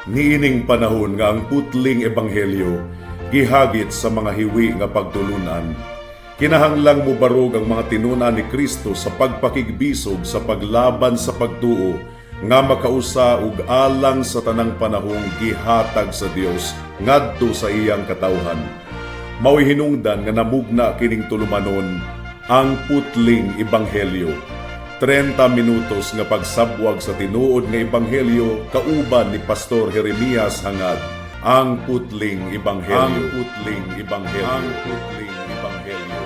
Niining panahon nga ang putling ebanghelyo gihagit sa mga hiwi nga pagtulunan, kinahanglang mubarog ang mga tinun-an ni Kristo sa pagpakigbisog sa paglaban sa pagtuo nga makausa ug alang sa tanang panahong gihatag sa Dios ngadto sa iyang katawhan. Mao'y hinungdan nga namugna kining tulumanon, Ang Putling Ebanghelyo. 30 minutos nga pagsabwag sa tinuod nga ebanghelyo kauban ni Pastor Jeremias Hangad. Ang Putling Ebanghelyo. Ang Putling Ebanghelyo. Ang Putling Ebanghelyo.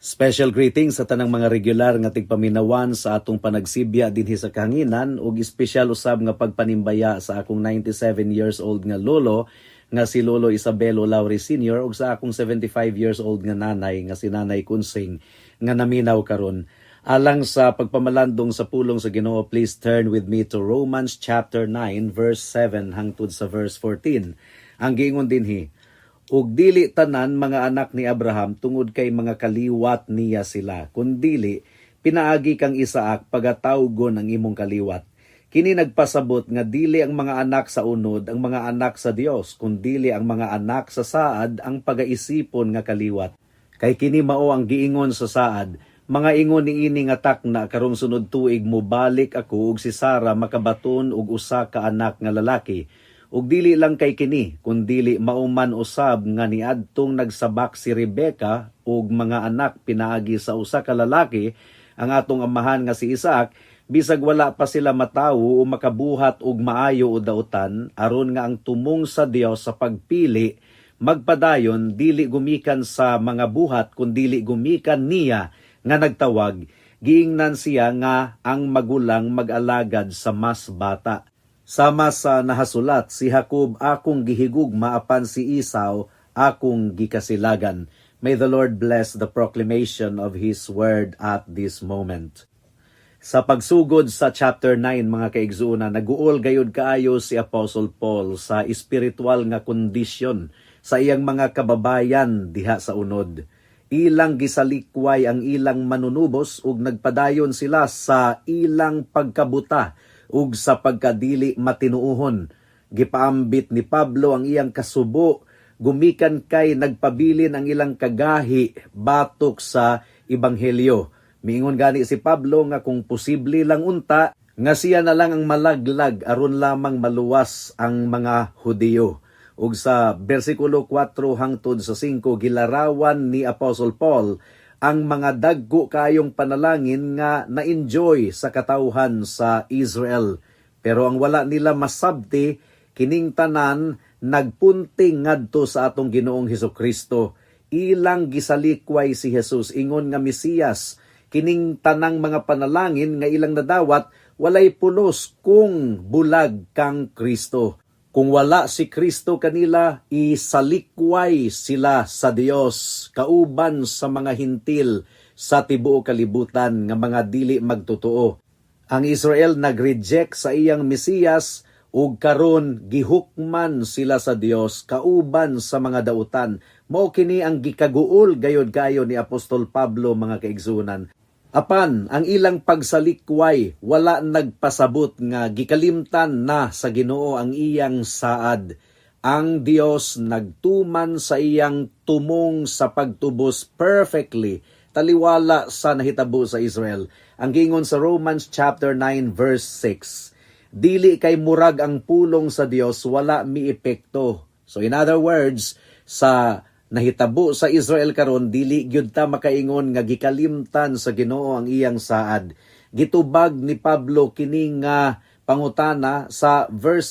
Special greetings sa tanang mga regular nga tigpaminawan sa atong panagsibya dinhi sa kahanginan ug espesyal usab nga pagpanimbaya sa akong 97 years old nga lolo nga si Lolo Isabelo Laure Sr. ug sa akong 75 years old nga nanay nga si Nanay Kunsing nga naminaw karon. Alang sa pagpamalandong sa pulong sa Ginoo, please turn with me to Romans chapter 9 verse 7 hangtod sa verse 14. Ang giingon dinhi, "Ug dili tanan mga anak ni Abraham tungod kay mga kaliwat niya sila, kundili pinaagi kang Isaac pagatawgon ang imong kaliwat. Kini nagpasabot nga dili ang mga anak sa unod ang mga anak sa Dios, kundili ang mga anak sa saad ang pagaisipon nga kaliwat. Kay kini mao ang giingon sa saad, mga ingon niini nga takna karong sunod tuig mobalik ako ug si Sara makabaton og usa ka anak nga lalaki. Ug dili lang kay kini, kundili mao man usab nga niadtong nagsabak si Rebeka og mga anak pinaagi sa usa ka lalaki, ang atong amahan nga si Isaac, bisag wala pa sila matawo o makabuhat og maayo o dautan, aron nga ang tumong sa Dios sa pagpili magpadayon, dili gumikan sa mga buhat kundili gumikan niya nga nagtawag, giingnan siya nga ang magulang mag-alagad sa mas bata. Sama sa nahasulat, si Jacob akong gihigugma apan si Esau akong gikasilagan." May the Lord bless the proclamation of His word at this moment. Sa pagsugod sa chapter 9, mga kaigsuonan, naguol gayud kaayo si Apostle Paul sa espiritual nga kondisyon sa iyang mga kababayan diha sa unod. Ilang gisalikway ang ilang manunubos ug nagpadayon sila sa ilang pagkabuta ug sa pagkadili matinuohon. Gipaambit ni Pablo ang iyang kasubo gumikan kay nagpabilin ang ilang kagahi batok sa ebanghelyo. Miingon gani si Pablo nga kung posible lang unta nga siya na lang ang malaglag aron lamang maluwas ang mga Hudiyo. Ug sa bersikulo 4 hangtod sa 5, gilarawan ni Apostle Paul ang mga dagko kayong panalangin nga na-enjoy sa katawhan sa Israel. Pero ang wala nila masabti, kining tanan nagpunting ngadto sa atong Ginoong Hesus Kristo. Ilang gisalikway si Jesus ingon nga Mesiyas. Kining tanang mga panalangin nga ilang nadawat walay pulos kung bulag kang Kristo. Kung wala si Kristo kanila, isalikway sila sa Dios kauban sa mga Hintil sa tibuok kalibutan nga mga dili magtotoo. Ang Israel nag-reject sa iyang Mesiyas ug karon gihukman sila sa Dios kauban sa mga dautan. Mao kini ang gikaguol gayod kayo ni Apostol Pablo, mga kaigsuonan. Apan ang ilang pagsalikway wala nagpasabot nga gikalimtan na sa Ginoo ang iyang saad. Ang Dios nagtuman sa iyang tumong sa pagtubos perfectly taliwala sa nahitabo sa Israel. Ang giingon sa Romans chapter 9 verse 6, dili kay murag ang pulong sa Dios wala miepekto. So in other words, sa nahitabo sa Israel karon, dili gyud ta makaingon nga gikalimtan sa Ginoo ang iyang saad. Gitubag ni Pablo kini nga pangutana sa verse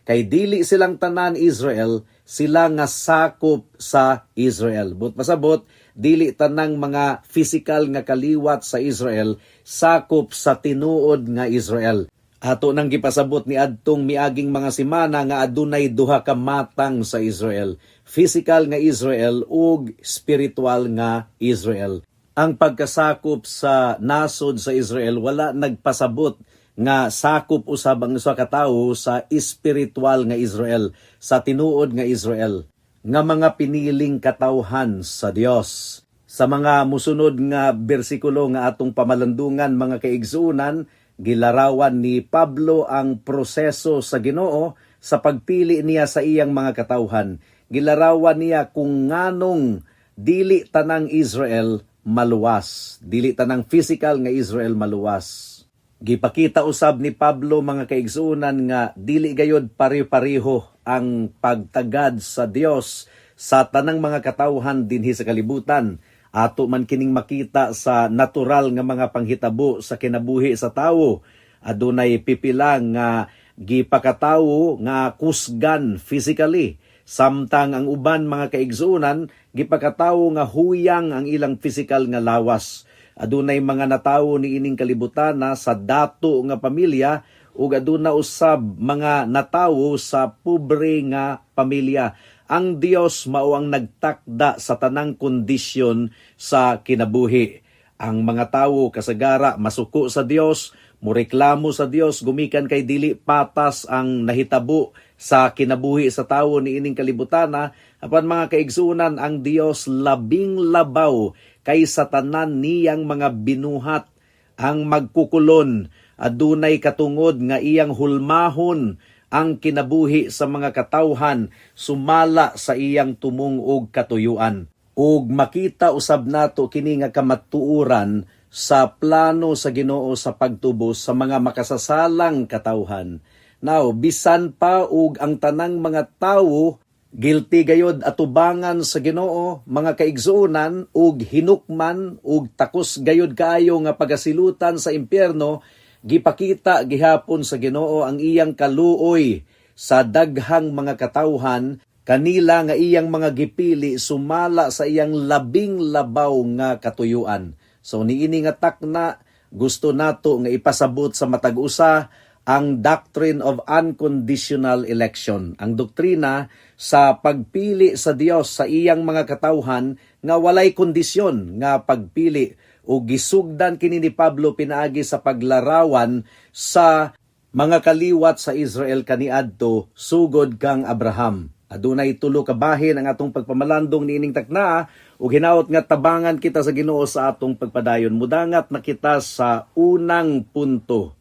6. Kay dili silang tanan Israel, sila nga sakop sa Israel. But pasabot, dili tanang mga physical nga kaliwat sa Israel sakop sa tinuod nga Israel. Ato nang gipasabot ni adtong miaging mga semana nga adunay duha ka matang sa Israel: physical nga Israel ug spiritual nga Israel. Ang pagkasakop sa nasod sa Israel wala nagpasabot nga sakop usab ang usa ka tawo sa espiritual nga Israel, sa tinuod nga Israel, nga mga piniling katawhan sa Dios. Sa mga musunod nga bersikulo nga atong pamalandungan, mga kaigsuonan, gilarawan ni Pablo ang proseso sa Ginoo sa pagpili niya sa iyang mga katawhan. Gilarawan niya kung nganong dili tanang Israel maluwas, dili tanang physical nga Israel maluwas. Gipakita usab ni Pablo, mga kaigsuonan, nga dili gayod pare-pareho ang pagtagad sa Dios sa tanang mga katawhan dinhi sa kalibutan. Ato man kining makita sa natural nga mga panghitabo sa kinabuhi sa tawo. Adunay pipila nga gipakatawo nga kusgan physically, samtang ang uban, mga kaigsuonan, gipakatawo nga huyang ang ilang physical nga lawas. Adunay mga natawo niining kalibutan na sa dato nga pamilya ug aduna usab mga natawo sa pobre nga pamilya. Ang Dios mao ang nagtakda sa tanang kondisyon sa kinabuhi. Ang mga tawo kasagara masuko sa Dios, moreklamo sa Dios gumikan kay dili patas ang nahitabo sa kinabuhi sa tawo niining kalibutan. Apan, mga kaigsuonan, ang Dios labing labaw kaysa tanan niyang mga binuhat. Ang magkukulon adunay katungod nga iyang hulmahon ang kinabuhi sa mga katawhan sumala sa iyang tumong og katuyuan. Ug makita usab nato kini nga kamatuoran sa plano sa Ginoo sa pagtubos sa mga makasasalang katawhan. Now, bisan pa og ang tanang mga tawo guilty gayod atubangan sa Ginoo, mga kaigsuonan, ug hinukman ug takos gayod kaayo nga pagasilutan sa impyerno, gipakita gihapon sa Ginoo ang iyang kaluoy sa daghang mga katawhan kanila nga iyang mga gipili sumala sa iyang labing labaw nga katuyuan. So niini nga takna, gusto nato nga ipasabot sa matag usa ang doctrine of unconditional election, ang doktrina sa pagpili sa Dios sa iyang mga katawhan nga walay kondisyon nga pagpili, o gisugdan kini ni Pablo pinaagi sa paglarawan sa mga kaliwat sa Israel kaniadto sugod kang Abraham. Adunay tulo ka bahin ang atong pagpamalandong niining takna ug hinaot nga tabangan kita sa Ginoo sa atong pagpadayon. Mudangat na kita sa unang punto.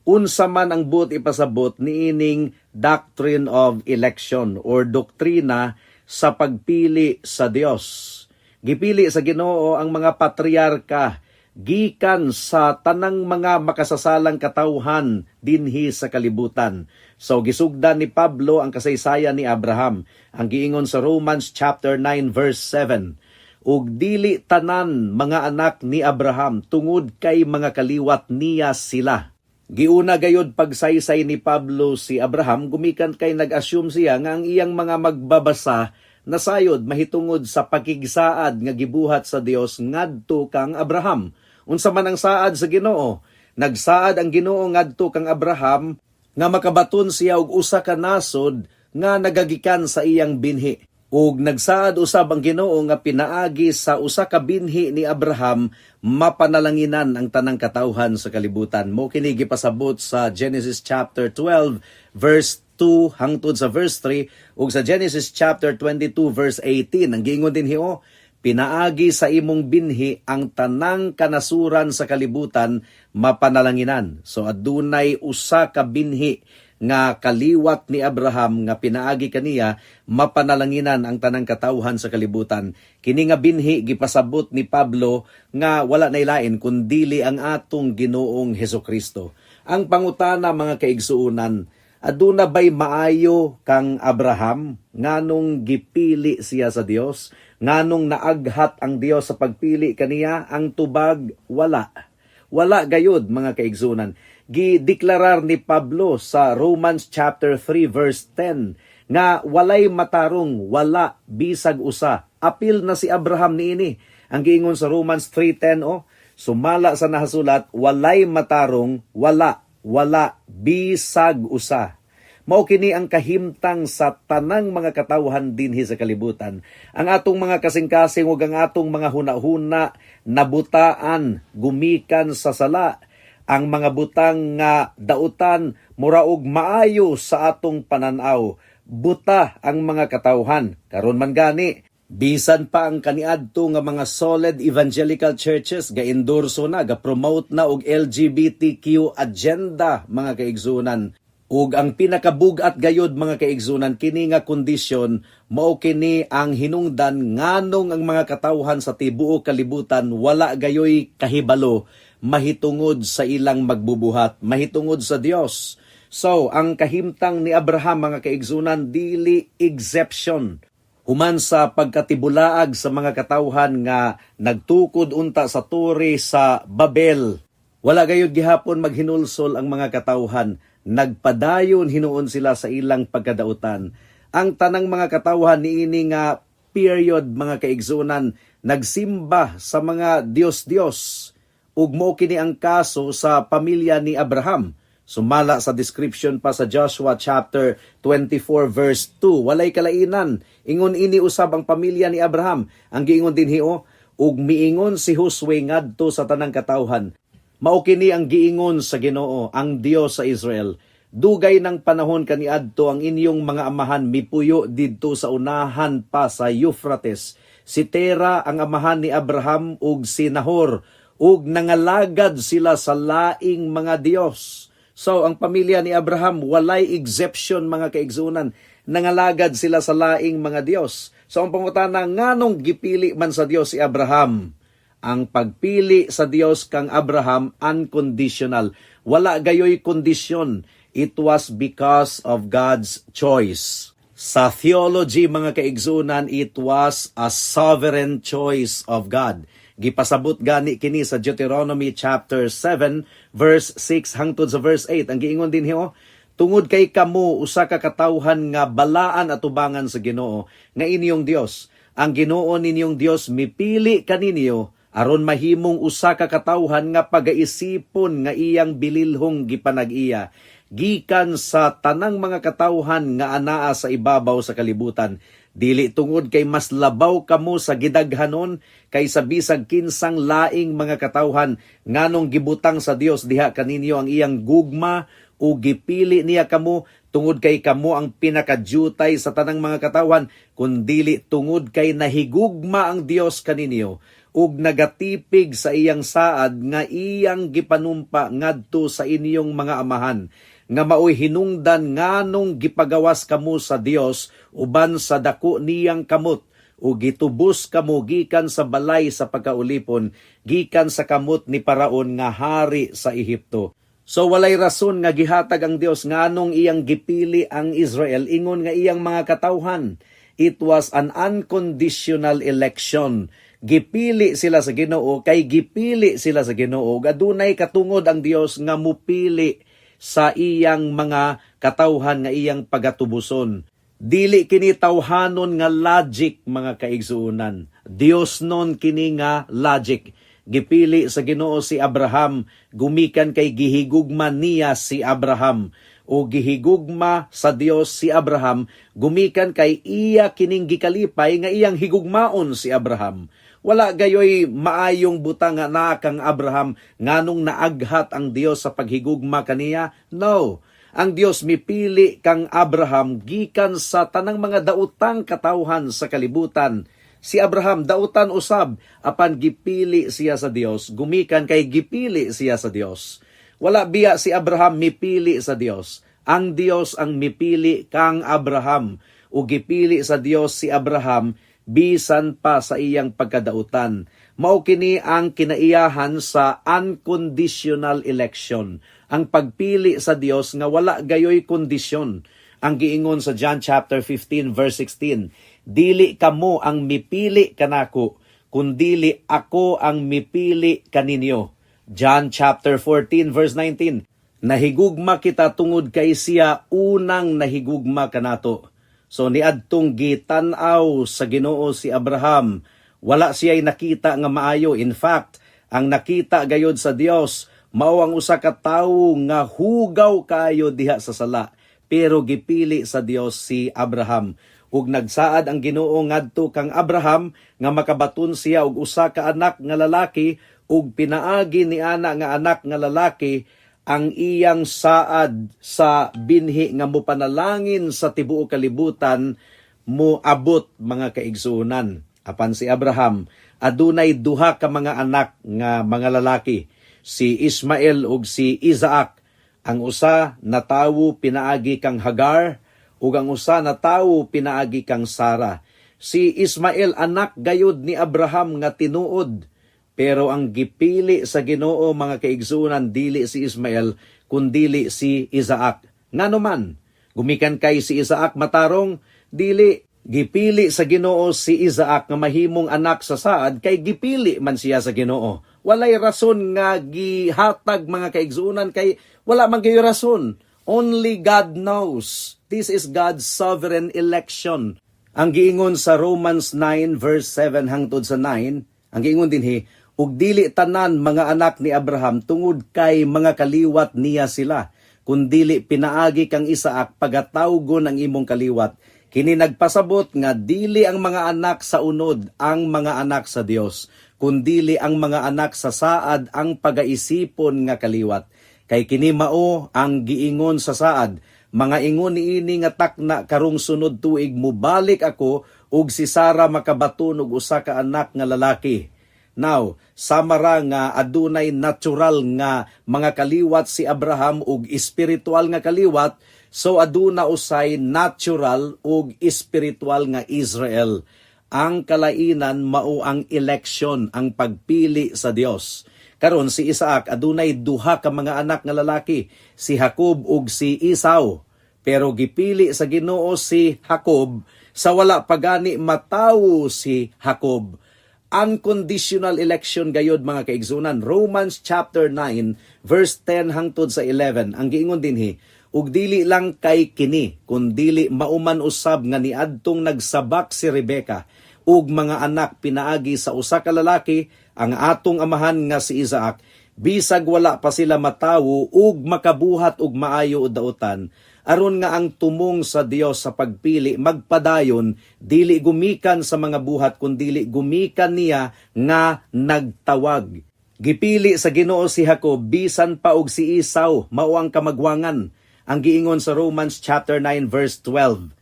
Unsa man ang buot ipasabot niining doctrine of election or doktrina sa pagpili sa Dios? Gipili sa Ginoo ang mga patriarka gikan sa tanang mga makasasalang katawhan dinhi sa kalibutan. So gisugdan ni Pablo ang kasaysayan ni Abraham. Ang giingon sa Romans chapter 9 verse 7, "Ug dili tanan mga anak ni Abraham tungod kay mga kaliwat niya sila." Giuna gayod pagsaysay ni Pablo si Abraham gumikan kay nag-assume siya nga ang iyang mga magbabasa nasayod mahitungod sa pakigsaad nga gibuhat sa Dios ngadto kang Abraham. Unsa man ang saad sa Ginoo? Nagsaad ang Ginoo ngadto kang Abraham nga makabaton siya og usa ka nasod nga nagagikan sa iyang binhi. Ug nagsaad usab ang Ginoo nga pinaagi sa usa ka binhi ni Abraham mapanalanginan ang tanang katawhan sa kalibutan. Mao kini gipasabot sa Genesis chapter 12 verse 2 hangtod sa verse 3 ug sa Genesis chapter 22 verse 18. Ang giingon dinhi oh, "Pinaagi sa imong binhi ang tanang kanasuran sa kalibutan mapanalanginan." So adunay usa ka binhi nga kaliwat ni Abraham nga pinaagi kaniya mapanalanginan ang tanang katawhan sa kalibutan. Kini nga binhi, gipasabot ni Pablo nga wala nay lain kundili ang atong Ginoong Hesukristo. Ang pangutana, mga kaigsuonan, aduna bay maayo kang Abraham? Nganong gipili siya sa Dios? Nganong naaghat ang Dios sa pagpili kaniya? Ang tubag, wala. Wala gayud, mga kaigsuonan. Gideklarar ni Pablo sa Romans chapter 3 verse 10 nga walay matarong, wala bisag usa. Apil na si Abraham niini. Ang giingon sa Romans 3:10 oh, sumala sa nahasulat, walay matarong, wala, wala bisag usa. Mao kini ang kahimtang sa tanang mga katawhan dinhi sa kalibutan. Ang atong mga kasing-kasing ug ang atong mga hunahuna nabutaan gumikan sa sala. Ang mga butang nga dautan mura og maayo sa atong pananaw, buta ang mga katawhan. Karon man gani, bisan pa ang kaniadto nga mga solid evangelical churches ga-endorso na, ga-promote na og LGBTQ agenda, mga kaigsunan. Ug ang pinakabugat gayod, mga kaigsunan, kini nga kondisyon mao kini ang hinungdan nganong ang mga katawhan sa tibuok kalibutan wala gayoy kahibalo mahitungod sa ilang magbubuhat, mahitungod sa Dios. So, ang kahimtang ni Abraham, mga kaigsunan, dili exception. Human sa pagkatibulaag sa mga katawhan nga nagtukod unta sa tore sa Babel, wala gayud gihapon maghinulsol ang mga katawhan. Nagpadayon hinuon sila sa ilang pagkadautan. Ang tanang mga katawhan niini nga period, mga kaigsunan, nagsimba sa mga Diyos-Diyos. Ug mao kini ang kaso sa pamilya ni Abraham. Sumala sa description pa sa Joshua chapter 24 verse 2, walay kalainan. Ingon ini usab ang pamilya ni Abraham. Ang giingon dinhi o, "Ug miingon si Josue ngadto sa tanang katawhan, 'Mao kini ang giingon sa Ginoo, ang Dios sa Israel: Dugay ng panahon kaniadto ang inyong mga amahan mipuyo didto sa unahan pa sa Euphrates. Si Tera ang amahan ni Abraham ug si Nahor, ug nangalagad sila sa laing mga Dios.'" So, ang pamilya ni Abraham, walay exception, mga kaigsunan. Nangalagad sila sa laing mga Dios. So, ang pangutana, nganong gipili man sa Dios si Abraham? Ang pagpili sa Dios kang Abraham, unconditional. Wala gayoy kondisyon. It was because of God's choice. Sa theology, mga kaigsunan, it was a sovereign choice of God. Gipasabot gani kini sa Deuteronomy chapter 7 verse 6 hangtod sa verse 8. Ang giingon dinhi oh, "Tungod kay kamo usa ka katawhan nga balaan atubangan sa Ginoo nga inyong Dios. Ang Ginoo ninyong Dios mipili kaninyo aron mahimong usa ka katawhan nga pagaisipon nga iyang bililhong gipanag-iya gikan sa tanang mga katawhan nga anaa sa ibabaw sa kalibutan. Dili tungod kay mas labaw kamo sa gidaghanon kaysa bisag kinsang laing mga katawhan, nganong gibutang sa Dios diha kaninyo ang iyang gugma ug gipili niya kamo tungod kay kamo ang pinakadyutay sa tanang mga katawhan, kundili tungod kay nahigugma ang Dios kaninyo ug nagatipig sa iyang saad nga iyang gipanumpa ngadto sa inyong mga amahan, nga maoy hinungdan nganong gipagawas kamo sa Dios uban sa dako niyang kamot ug gitubos kamo gikan sa balay sa pagkaulipon, gikan sa kamot ni Paraon nga hari sa Ehipto." So walay rason nga gihatag ang Dios nganong iyang gipili ang Israel ingon nga iyang mga katawhan. It was an unconditional election. Gipili sila sa Ginoo kay gipili sila sa Ginoo. Adunay katungod ang Dios nga mupili sa iyang mga katawhan nga iyang pagatubuson. Dili kini tawhanon nga logic, mga kaigsuonan. Dios non kini nga logic. Gipili sa Ginoo si Abraham gumikan kay gihigugma niya si Abraham, o gihigugma sa Dios si Abraham gumikan kay iya kining gikalipay nga iyang higugmaon si Abraham. Wala gayoy maayong butang nga naa kang Abraham nganong naaghat ang Dios sa paghigugma kaniya. No. Ang Dios mipili kang Abraham gikan sa tanang mga dautang katawhan sa kalibutan. Si Abraham dautan usab, apan gipili siya sa Dios gumikan kay gipili siya sa Dios. Wala biya si Abraham mipili sa Dios. Ang Dios ang mipili kang Abraham, ug gipili sa Dios si Abraham bisan pa sa iyang pagkadautan. Mao kini ang kinaiyahan sa unconditional election. Ang pagpili sa Dios nga wala gayoy kondisyon. Ang giingon sa John chapter 15 verse 16, "Dili kamo ang mipili kanako, kundili ako ang mipili kaninyo." John chapter 14 verse 19, "Nahigugma kita tungod kay siya unang nahigugma kanato." So niadtong gitan-aw sa Ginoo si Abraham, wala siya'y nakita nga maayo. In fact, ang nakita gayod sa Dios mao ang usa ka tawo nga hugaw kayo diha sa sala. Pero gipili sa Dios si Abraham. Ug nagsaad ang Ginoo ngadto kang Abraham nga makabaton siya og usa ka anak nga lalaki. Ug pinaagi ni ana nga anak nga lalaki ang iyang saad sa binhi nga mopanalangin sa tibuok kalibutan moabot, mga kaigsuonan. Apan si Abraham adunay duha ka mga anak nga mga lalaki, si Ismael ug si Isaac. Ang usa natawo pinaagi kang Hagar ug ang usa natawo pinaagi kang Sara. Si Ismael anak gayud ni Abraham nga tinuod. Pero ang gipili sa Ginoo, mga kaigsuonan, dili si Ismael kundili si Isaac. Ngano man? Gumikan kay si Isaac matarong, dili. Gipili sa Ginoo si Isaac nga mahimong anak sa saad kay gipili man siya sa Ginoo. Walay rason nga gihatag, mga kaigsuonan, kay wala man kayo rason. Only God knows. This is God's sovereign election. Ang giingon sa Romans 9 verse 7 hangtod sa 9, ang giingon dinhi, "Ug dili tanan mga anak ni Abraham tungod kay mga kaliwat niya sila, kundili pinaagi kang Isaac pagatawgon ang imong kaliwat. Kini nagpasabot nga dili ang mga anak sa unod ang mga anak sa Dios, kundili ang mga anak sa saad ang pagaisipon nga kaliwat. Kay kini mao ang giingon sa saad, 'Mga ingon niini nga takna karong sunod tuig mubalik ako ug si Sara makabaton og usa ka anak nga lalaki.'" Now, sama ra nga adunay natural nga mga kaliwat si Abraham ug espiritual nga kaliwat, so aduna usay natural ug espiritual nga Israel. Ang kalainan mao ang election, ang pagpili sa Dios. Karon, si Isaac adunay duha ka mga anak nga lalaki, si Jacob ug si Esau. Pero gipili sa Ginoo si Jacob sa wala pa gani matawo si Jacob. Unconditional election gayod, mga kaigsunan. Romans chapter 9 verse 10 hangtod sa 11. Ang giingon dinhi, "Ug dili lang kay kini, kundili mauman usab nga niadtong nagsabak si Rebecca ug mga anak pinaagi sa usa ka lalaki, ang atong amahan nga si Isaac, bisag wala pa sila matawo ug makabuhat og maayo o dautan, aron nga ang tumong sa Dios sa pagpili magpadayon, dili gumikan sa mga buhat kundili gumikan niya nga nagtawag." Gipili sa Ginoo si Jacob bisan pa og si Esau mao ang kamagwangan. Ang giingon sa Romans chapter 9 verse 12,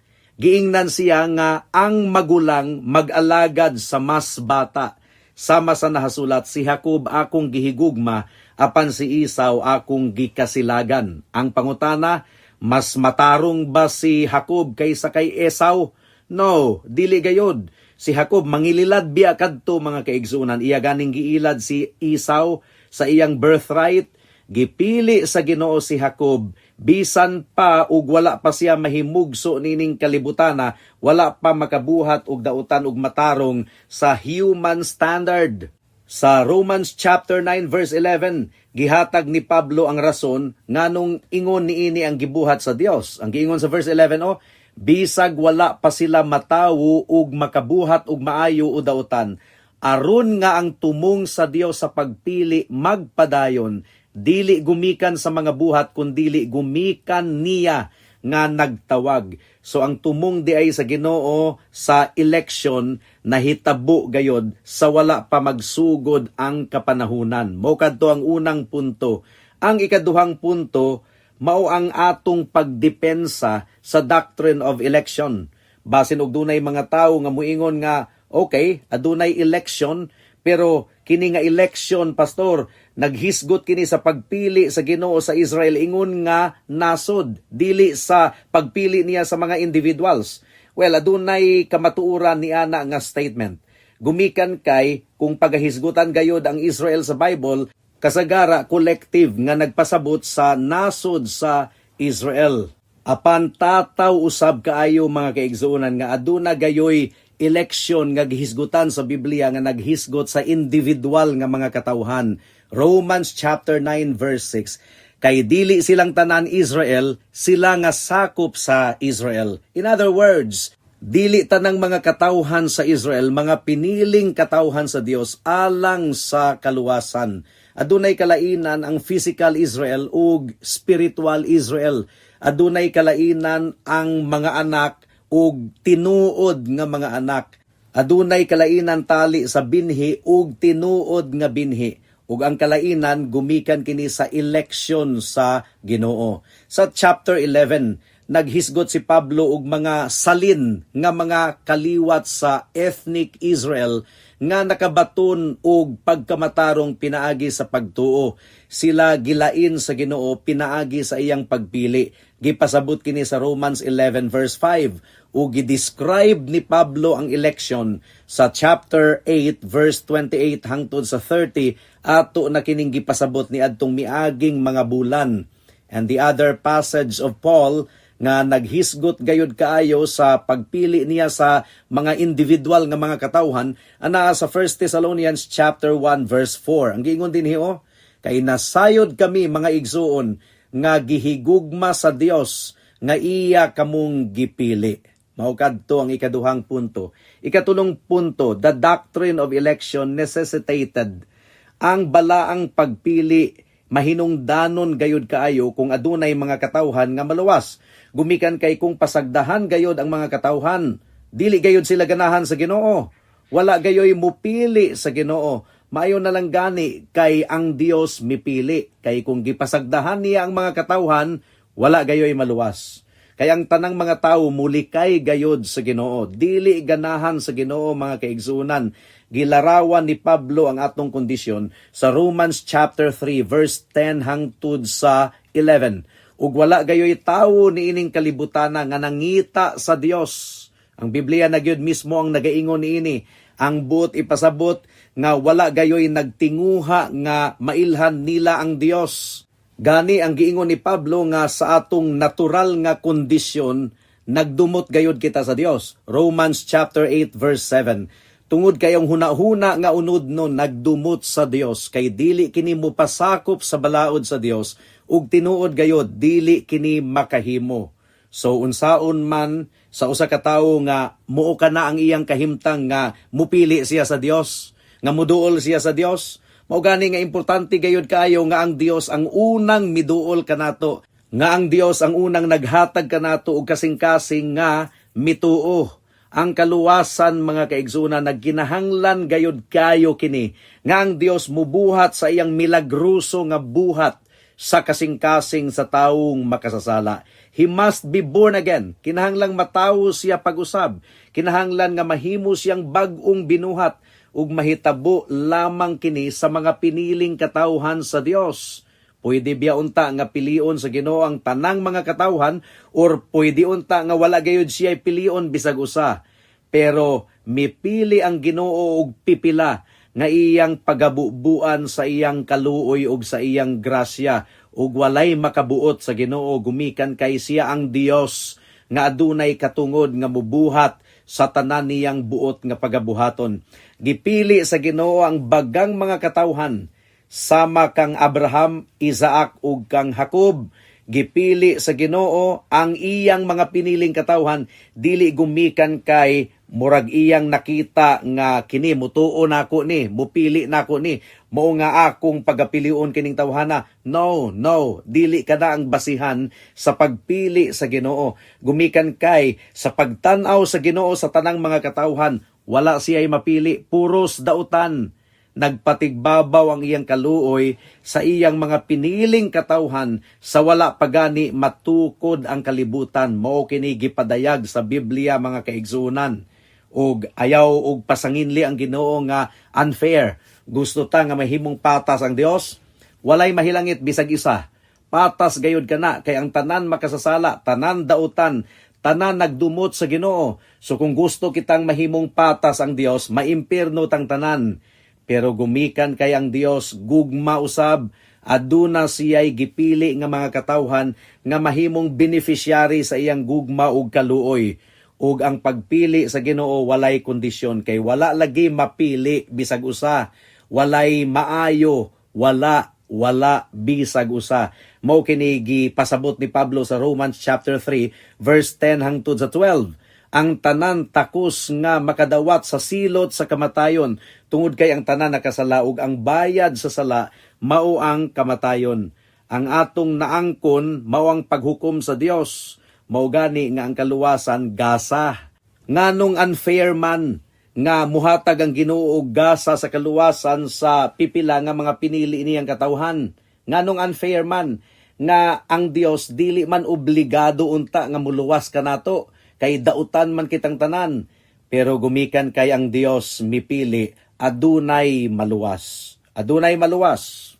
giingnan siya nga ang magulang mag-alagad sa mas bata. Sama sa nahasulat, "Si Jacob akong gihigugma, apan si Esau akong gikasilagan." Ang pangutana, mas matarong ba si Jacob kaysa kay Esau? No, dili gayod. Si Jacob mangililad biya kadto, mga kaigsunan. Iya ganing giilad si Esau sa iyang birthright. Gipili sa Ginoo si Jacob bisan pa ug wala pa siya mahimugso nining kalibutana, wala pa makabuhat og dautan ug matarong sa human standard. Sa Romans chapter 9 verse 11, gihatag ni Pablo ang rason nganong ingon niini ang gibuhat sa Dios. Ang giingon sa verse 11 oh, "Bisag wala pa sila matawo ug makabuhat og maayo o dautan, aron nga ang tumong sa Dios sa pagpili magpadayon, dili gumikan sa mga buhat kundili gumikan niya nga nagtawag." So ang tumong diay sa Ginoo sa election nahitabo gayod sa wala pa magsugod ang kapanahunan. Mao kadto ang unang punto. Ang ikaduhang punto mao ang atong pagdepensa sa doctrine of election. Basin og dunay mga tawo nga muingon nga, "Okay, adunay election, pero kini nga election, pastor, naghisgot kini sa pagpili sa Ginoo sa Israel ingon nga nasod, dili sa pagpili niya sa mga individuals." Well, adunay kamatuoran ni ana nga statement. Gumikan kay kung pagahisgutan gayod ang Israel sa Bible, kasagara collective nga nagpasabot sa nasod sa Israel. Apan tataw usab kaayo, mga kaigsuonan, nga aduna gayoy election nga gihisgutan sa Biblia nga naghisgot sa individual nga mga katawhan. Romans chapter 9 verse 6, "Kay dili silang tanan Israel, sila nga sakop sa Israel." In other words, dili tanang mga katawhan sa Israel mga piniling katawhan sa Dios alang sa kaluwasan. Adunay kalainan ang physical Israel ug spiritual Israel. Adunay kalainan ang mga anak ug tinuod nga mga anak. Adunay kalainan tali sa binhi ug tinuod nga binhi. Ug ang kalainan gumikan kini sa election sa Ginoo. Sa chapter 11, naghisgot si Pablo og mga salin nga mga kaliwat sa ethnic Israel nga nakabaton og pagkamatarong pinaagi sa pagtuo. Sila gilain sa Ginoo pinaagi sa iyang pagpili. Gipasabot kini sa Romans 11 verse 5 ug gi-describe ni Pablo ang election sa chapter 8 verse 28 hangtod sa 30. Ato na kining gipasabot ni adtong miaging mga bulan. And the other passage of Paul nga naghisgot gayud kaayo sa pagpili niya sa mga individual nga mga katawhan anaa sa 1 Thessalonians chapter 1 verse 4. Ang giingon dinhi oh, "Kay nasayod kami, mga igsuon, nga gihigugma sa Dios nga iya kamong gipili." Mao kadto ang ikaduhang punto. Ikatulong punto, the doctrine of election necessitated ang balaang pagpili. Mahinungdanon gayud kaayo kung adunay mga katawhan nga maluwas. Gumikan kay kung pasagdahan gayod ang mga katawhan, dili gayud sila ganahan sa Ginoo. Wala gayoy mupili sa Ginoo. Maayo na lang gani kay ang Dios mipili. Kay kung gipasagdahan niya ang mga katawhan, wala gayoy maluwas. Kay ang tanang mga tawo mulikay gayod sa Ginoo, dili ganahan sa Ginoo, mga kaigsunan. Gilarawan ni Pablo ang atong kondisyon sa Romans chapter 3 verse 10 hangtod sa 11. Ug wala gayoy tawo niining kalibutana nga nangita sa Dios. Ang Biblia na gyud mismo ang nagaingon niini. Ang buot ipasabot nga wala gayoy nagtinguha nga mailhan nila ang Dios. Gani ang giingon ni Pablo nga sa atong natural nga kondisyon, nagdumot gayud kita sa Dios. Romans chapter 8 verse 7. Tungod kay ang hunahuna nga unodnon nagdumot sa Dios, kay dili kini mopasakop sa balaod sa Dios, ug tinuod gayod dili kini makahimo. So unsaon man sa usa ka tawo nga muo kana ang iyang kahimtang nga mupili siya sa Dios, nga muduol siya sa Dios? Mao gani nga importante gayud kaayo nga ang Dios ang unang miduol kanato, nga ang Dios ang unang naghatag kanato og kasing-kasing nga mituo. Ang kaluwasan, mga kaigsunan, nagkinahanglan gayud kayo kini nga ang Dios mubuhat sa iyang milagroso nga buhat sa kasing-kasing sa taong makasasala. He must be born again. Kinahanglang matawo siya pag-usab. Kinahanglan nga mahimo siyang bag-ong binuhat, ug mahitabo lamang kini sa mga piniling katawhan sa Dios. Pwede biya unta nga pilion sa Ginoo ang tanang mga katawhan, or pwede unta nga wala gayud siya pilion bisag usa. Pero mipili ang Ginoo og pipila nga iyang pagabubuan sa iyang kaluoy ug sa iyang grasya, ug walay makabuot sa Ginoo gumikan kay siya ang Dios nga adunay katungod nga mubuhat sa tanan niyang buot nga pagabuhaton. Gipili sa Ginoo ang bagang mga katawhan sama kang Abraham, Isaac ug kang Jacob. Gipili sa Ginoo ang iyang mga piniling katawhan, dili gumikan kay murag iyang nakita nga kini mutuo nako ni, mupili nako ni, mao nga akong pagapilion kining tawhana. No, no, dili kada ang basihan sa pagpili sa Ginoo. Gumikan kay sa pagtan-aw sa Ginoo sa tanang mga katawhan, wala siya'y mapili, puros dautan. Nagpatigbabaw ang iyang kaluoy sa iyang mga piniling katawhan sa wala pagani matukod ang kalibutan. Mao kini gipadayag sa Biblia, mga kaigsuonan. Ug ayaw og pasanginli ang Ginoo nga unfair. Gusto ta nga mahimong patas ang Dios? Walay mahilangit bisag isa. Patas gayud kana kay ang tanan makasasala, tanan dautan, tanan nagdumot sa Ginoo. So kung gusto kitang mahimong patas ang Dios, maimpirno tang tanan. Pero gumikan kay ang Dios gugma usab, aduna siya'y gipili nga mga katawhan nga mahimong beneficiary sa iyang gugma ug kaluoy. Ug ang pagpili sa Ginoo walay kondisyon, kay wala lagi mapili bisag usa. Walay maayo, wala wala bisag usa. Mao kini gipasabot ni Pablo sa Romans chapter 3 verse 10 hangtod sa 12. Ang tanan takos nga makadawat sa silot sa kamatayon, tungod kay ang tanan nakasala, ug ang bayad sa sala mao ang kamatayon. Ang atong naangkon mao ang paghukom sa Dios. Mao gani nga ang kaluwasan gasa. Nganong unfair man Nga muhatag ang Ginoo og gasa sa kaluwasan sa pipila nga mga pinili niyang katawhan? Nganong unfair man nga ang Dios dili man obligado unta nga muluwas kanato kay dautan man kitang tanan? Pero gumikan kay ang Dios mipili, adunay maluwas. Adunay maluwas.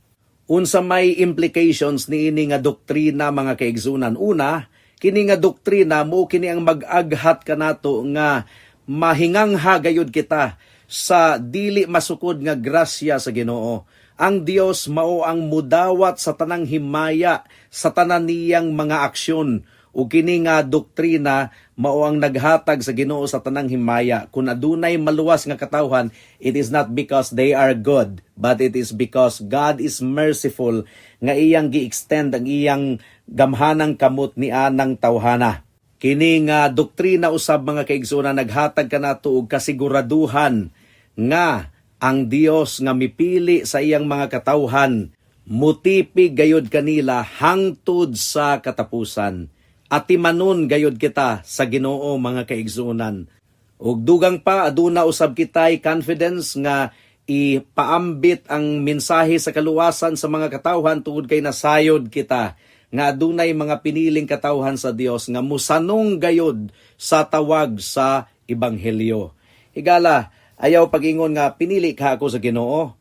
Unsa may implications niini nga doktrina, mga kaigsunan? Una, kini nga doktrina mo kini ang mag-aghat kanato nga mahingangha gayud kita sa dili masukod nga grasya sa Ginoo. Ang Dios mao ang mudawat sa tanang himaya sa tanan niyang mga aksyon, ug kini nga doktrina mao ang naghatag sa Ginoo sa tanang himaya. Kung adunay maluwas nga katawhan, it is not because they are good, but it is because God is merciful nga iyang gi-extend ang iyang gamhanang kamot ni anang tawhana. Kini nga doktrina usab, mga kaigsuonan, naghatag kanato og kasiguraduhan nga ang Dios nga mipili sa iyang mga katawhan mutipig gayud kanila hangtod sa katapusan. Atimanon gayud kita sa Ginoo, mga kaigsuonan. Ug dugang pa, aduna usab kitay confidence nga ipaambit ang mensahe sa kaluwasan sa mga katawhan tungod kay nasayod kita nga adunay mga piniling katawhan sa Dios nga musanong gayud sa tawag sa ebanghelyo. Higala, ayaw pag-ingon nga pinili ka ako sa Ginoo.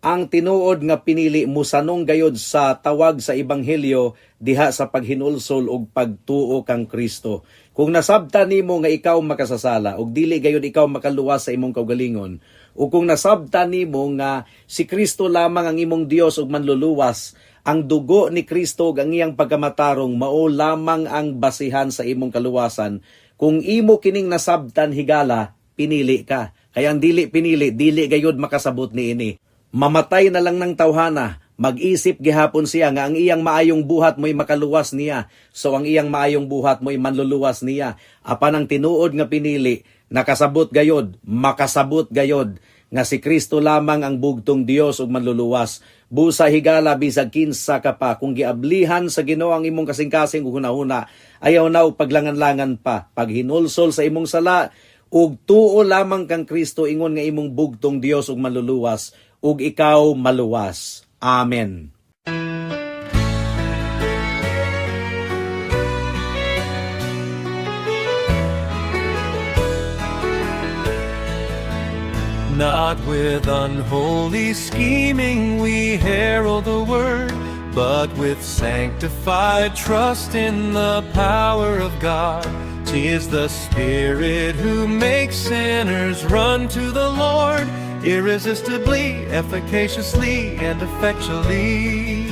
Ang tinuod nga pinili musanong gayud sa tawag sa ebanghelyo diha sa paghinulsol og pagtuo kang Kristo. Kung nasabta nimo nga ikaw makasasala ug dili gayud ikaw makaluwas sa imong kaugalingon, ug kung nasabta nimo nga si Kristo lamang ang imong Dios ug manluluwas, ang dugo ni Kristo ug ang iyang pagkamatarong mao lamang ang basihan sa imong kaluwasan. Kung imo kining nasabtan, higala, pinili ka. Kaya ang dili pinili, dili gayud makasabot niini. Mamatay na lang ng tawhana, mag-isip gihapon siya nga ang iyang maayong buhat mo'y makaluwas niya. So ang iyang maayong buhat mo'y manluluwas niya. Apan ang tinuod nga pinili, nakasabot gayod, makasabot gayod nga si Kristo lamang ang bugtong Dios ug manluluwas. Busa, higala, bisag kinsa ka pa, kung giablihan sa Ginoo ang imong kasing-kasing ug hunahuna, ayaw na og paglangan-langan pa. Paghinulsol sa imong sala ug tuo lamang kang Kristo ingon nga imong bugtong Dios ug manluluwas, ug ikaw maluwas. Amen. Not with unholy scheming we herald the word, but with sanctified trust in the power of God. 'Tis the Spirit who makes sinners run to the Lord, irresistibly, efficaciously, and effectually.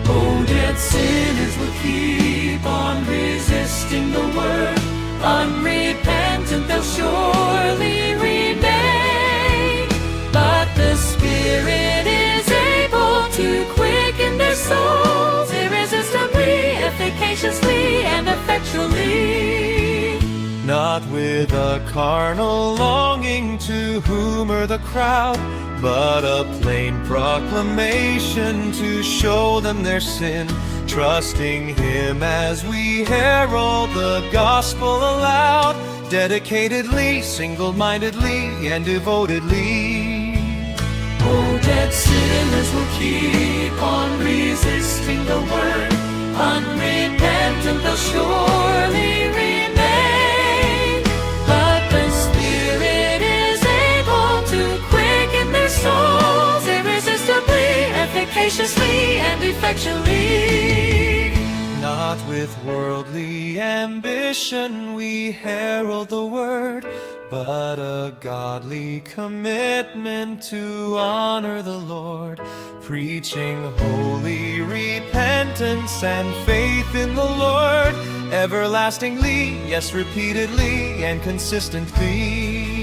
Oh, dead sinners will keep on resisting the word. Unrepentant they'll surely remain. But the Spirit is able to quicken their souls irresistibly, efficaciously, and effectually. Not with a carnal longing to humor the crowd, but a plain proclamation to show them their sin, trusting Him as we herald the gospel aloud, dedicatedly, single mindedly, and devotedly. Oh, dead sinners will keep on resisting the word. Unrepentant they'll surely remain. But the Spirit is able to quicken their souls irresistibly, efficaciously, and effectually. Not with worldly ambition we herald the word, but a godly commitment to honor the Lord, preaching holy repentance and faith in the Lord, everlastingly, yes, repeatedly and consistently.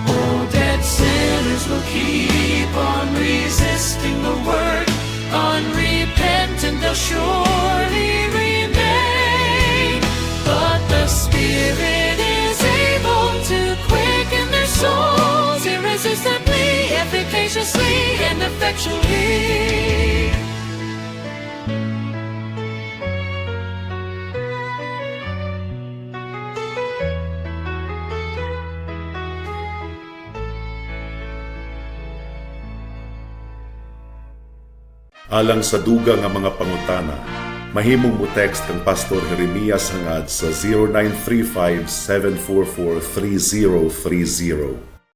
Oh, dead sinners will keep on resisting the word. Unrepentant they'll surely remain. But the Spirit is able to quicken their souls irresistibly, efficaciously, and effectually. Alang sa dugang nga mga pangutana, mahimong mo text kang Pastor Jeremias Hangad sa 0935-744-3030.